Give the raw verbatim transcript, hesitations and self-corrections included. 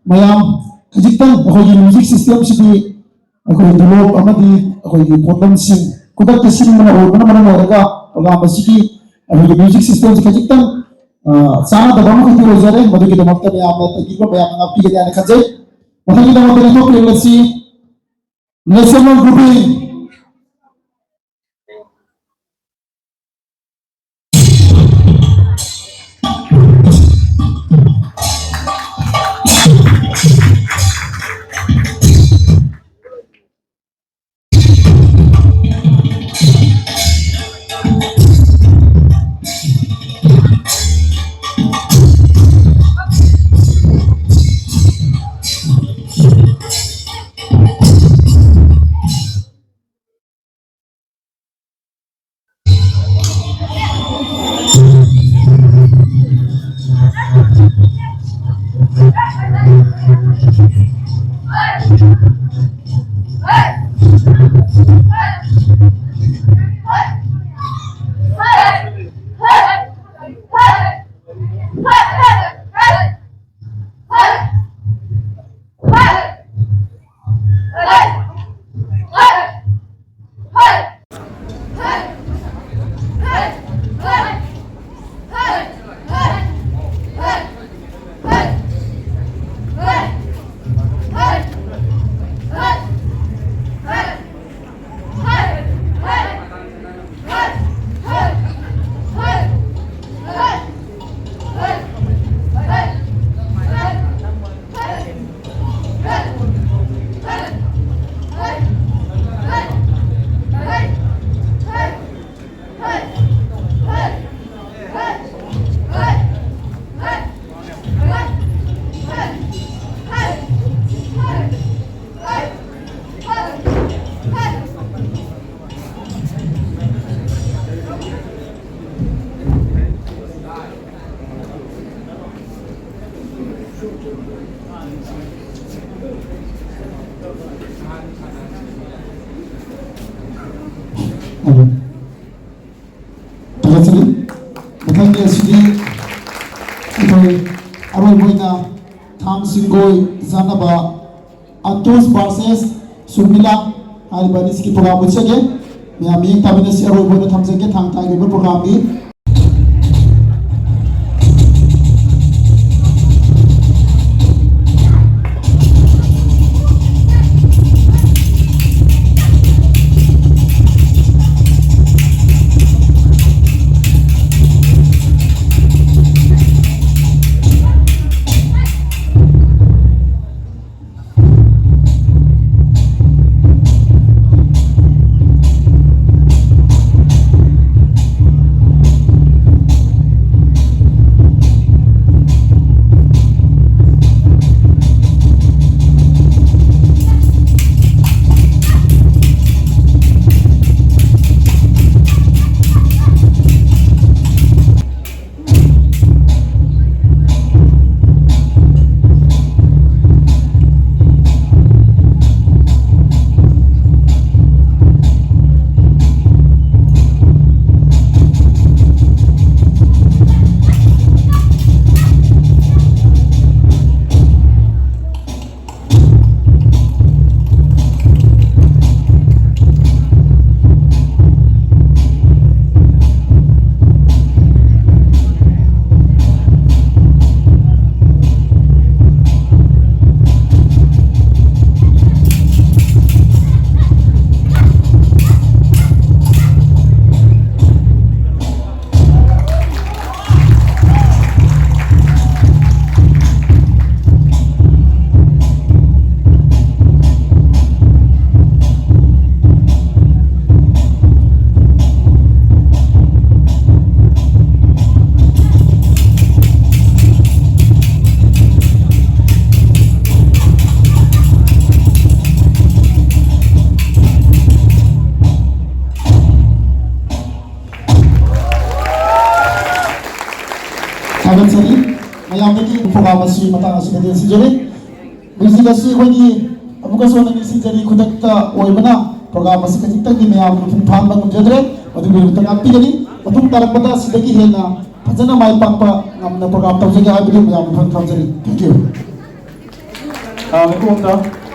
ꯃꯌꯥꯝ ꯈꯖꯤꯛꯇꯪ ꯑꯩꯈꯣꯏꯒꯤ ꯃ꯭ꯌꯨꯖꯤꯛ ꯁꯤꯁꯇꯦꯝꯁꯤꯗꯤ ꯑꯩꯈꯣꯏ ꯗꯣꯂꯣꯞ ꯑꯃꯗꯤ ꯑꯩꯈꯣꯏꯒꯤ ꯄꯣꯠꯂꯝꯁꯤꯡ ꯈꯨꯗꯛꯇ ꯁꯤꯟꯕꯅ ꯑꯣꯏꯕꯅ ꯃꯔꯝ ꯑꯣꯏꯔꯒ ꯄ꯭ꯔꯣꯒ꯭ꯔꯥꯝ ꯑꯁꯤꯒꯤ ꯑꯩꯈꯣꯏꯒꯤ ꯃ꯭ꯌꯨꯖꯤꯛ ꯁꯤꯁꯇꯦꯝꯁꯤ ꯈꯖꯤꯛꯇꯪ ꯑ, ꯆꯥꯟꯅꯗꯕ ꯑꯃꯈꯛꯇꯤ ꯑꯣꯏꯖꯔꯦ꯫ ꯃꯗꯨꯒꯤꯗꯃꯛꯇ ꯃꯌꯥꯝꯅ ꯇꯧꯕꯤꯕ ꯃꯌꯥꯝꯅ ꯉꯥꯛꯄꯤꯒꯅꯤ ꯍꯥꯏꯅ ꯈꯟꯖꯩ꯫ ꯃꯊꯪꯒꯤꯗꯃꯛꯇ ꯂꯦꯞꯊꯣꯛꯄꯤꯔꯤꯕ ꯑꯁꯤ National Grouping ꯊꯥꯒꯠꯆꯔꯤ꯫ ꯃꯊꯪꯒꯤ ꯑꯁꯤꯗꯤ ꯑꯩꯈꯣꯏ ꯑꯔꯣꯏꯕ ꯑꯣꯏꯅ ꯊꯥꯡ ꯁꯤꯡꯒꯣꯏ ꯆꯥꯅꯕ ꯑꯟꯇꯣꯁ versus ꯁꯨꯔꯃꯤꯂꯥ ꯍꯥꯏꯔꯤꯕ ꯑꯅꯤꯁꯤꯒꯤ program ꯎꯠꯆꯒꯦ꯫ ꯃꯌꯥꯝ ꯃꯤꯠꯌꯦꯡ ꯇꯥꯃꯤꯟꯅꯁꯤ꯫ ꯑꯔꯣꯏꯕ ꯑꯣꯏꯅ ꯊꯝꯖꯒꯦ ꯊꯥꯡ ꯇꯥꯒꯤ ꯑꯣꯏꯕ programꯒꯤ꯫ ꯊꯥꯒꯠꯆꯔꯤ꯫ ꯃꯌꯥꯝꯗꯒꯤ program ꯑꯁꯤ ꯃꯇꯥꯡ ꯑꯁꯤꯗꯗꯤ ꯂꯣꯏꯁꯤꯟꯖꯔꯤ꯫ Music ꯑꯁꯤ ꯑꯩꯈꯣꯏꯒꯤ ꯑꯃꯨꯛꯀꯁꯨ ꯍꯟꯅ ꯅꯤꯡꯁꯤꯡꯖꯔꯤ, ꯈꯨꯗꯛꯇ ꯑꯣꯏꯕꯅ program ꯑꯁꯤ ꯈꯖꯤꯛꯇꯪꯗꯤ ꯃꯌꯥꯝꯒꯤ ꯃꯄꯨꯡ ꯐꯥꯍꯟꯕ ꯉꯝꯖꯗ꯭ꯔꯦ꯫ ꯃꯗꯨꯒꯤꯗꯃꯛꯇ ꯉꯥꯛꯄꯤꯒꯅꯤ꯫ ꯃꯇꯨꯡ ꯇꯥꯔꯛꯄꯗ ꯑꯁꯤꯗꯒꯤ ꯍꯦꯟꯅ ꯐꯖꯅ ꯃꯥꯏ ꯄꯥꯛꯄ ꯉꯝꯅ program ꯇꯧꯖꯒꯦ ꯍꯥꯏꯕꯗꯨ ꯃꯌꯥꯝ ꯃꯐꯝ ꯊꯝꯖꯔꯤ꯫ Thank you꯫ ꯁꯥꯡꯉꯦꯀꯣ ꯑꯝꯇ꯫